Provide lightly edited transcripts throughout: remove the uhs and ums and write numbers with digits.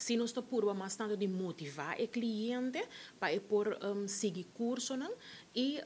Si nos ta purba mas tanto di motiva e cliente pa e por sigui cursonan y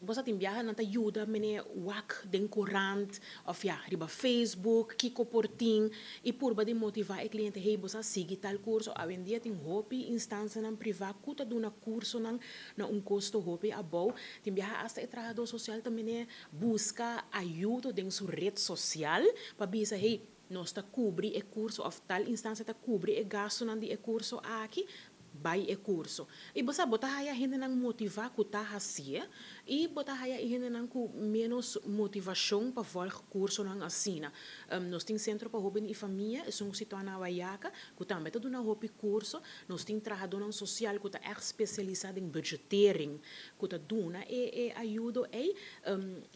bo sa, tin biaha nan ta yuda mene wak den corant of, ja, riba Facebook kiko por tin y purba di motiva e cliente: "Hey, bo sa, sigui tal curso." Awendia tin hopi instancianan priva cu ta duna cursonan na un costo hopi abou. Tin biaha hasta e trahador social tambe ne busca ayudo den su red social pa bisa: "Hey, nos ta cubri e curso of tal instancia ta cubri e gastonan di e curso aki, bay e curso." Y bo ta haya hendenan motiva cu ta haci'e y bo ta haya hendenan cu menos motivacion pa volg cursonan asina. Nos tin Centro pa Hoben y Famia, esun situa na Wayaca, cu tambe ta duna hopi curso. Nos tin trahadornan social cu ta echt specialisa den budgettering, cu ta duna e ayudo ey.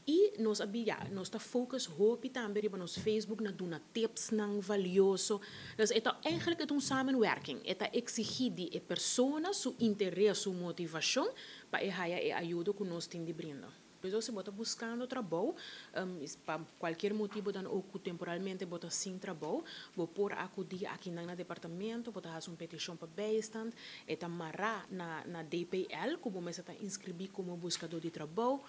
Y nos abia, nos ta focus hopi tambe riba nos Facebook na duna tipsnan valioso. Dus e ta eigenlijk het un samenwerking. E ta exigi di e persona su interes, su motivacion pa e haya e ayudo cu nos tin di brinda. Dus si bo ta buscando trabou, pa cualkier motibo dan ook temporalmente bo ta sin trabou, bo por acudi aki na departamento, bo ta haci un peticion pa bijstand, e ta mara na DPL, cu bo mester ta inscribi como buscador di trabou.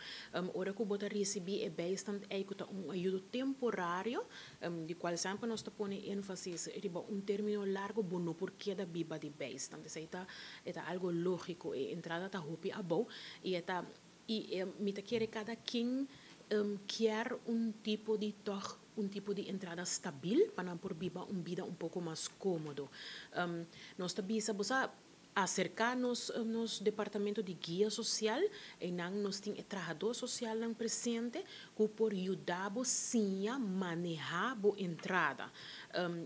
Ora cu bo ta ricibi e bijstand ey, cu ta un ayudo temporario, di cual semper nos ta pone enfasis riba un termino largo bo no por keda biba di bijstand. Esey ta algo logico, e entrada ta hopi abou y ta y mi ta kere cada quien kier un tipo di toch un tipo di entrada stabil pa nan por biba un bida un poco mas comodo. Nos ta bisa bo acerca nos departamento di guia social y nan nos tin trahador social nan presente cu por yuda bo siña maneha bo entrada,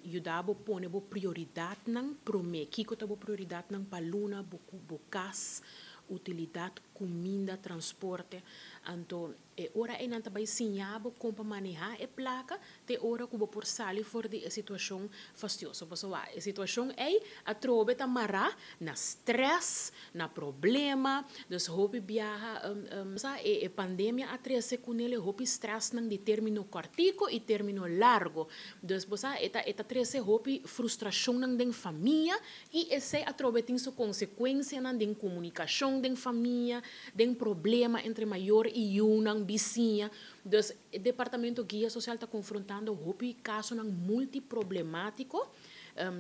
yuda bo pone bo prioridadnan prome, kico ta bo prioridadnan pa luna, bo cas, utilidad, cuminda, transporte. Anto, e ora ey nan ta bay siña bo con pa maneha e placa te ora cu bo por sali for di e situacion fastioso. Pasobra e situacion ey atrobe ta mara na stress, na problema. Dus hopi biaha sa e pandemia a trece cu ne hopi stress nan di termino cortico y termino largo. Dus bo sa, e ta trece hopi frustracion nan den famia y esey atrobe tin su consecuencianan den comunicacion den famia, den problema entre mayor y yiunan, bisiña. Dus e departamento guia social ta confrontando hopi casonan multiproblematico.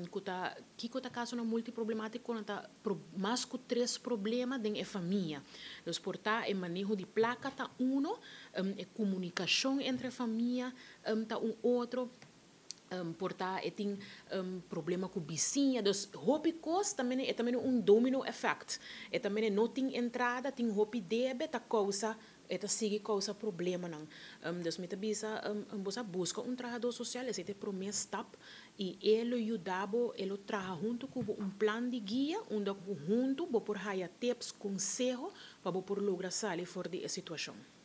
Cu ta kico ta casonan multiproblematico? Nan ta mas cu tres problema den e famia. Dus por ta e maneho di placa ta uno, e comunicacion entre famia ta un otro, por ta e tin problema cu bisiña. Dus hopi cos tambe e tambe un domino effect. E tambe no tin entrada, tin hopi debe, ta causa, e ta sigui causa problemanan. Dus mi ta bisa bo busca un trahador social, esey ta e prome stap y e lo yuda bo, e lo traha hunto cu un plan di guia, unda hunto bo por haya tips, conseho pa bo por logra sali for di e situacion.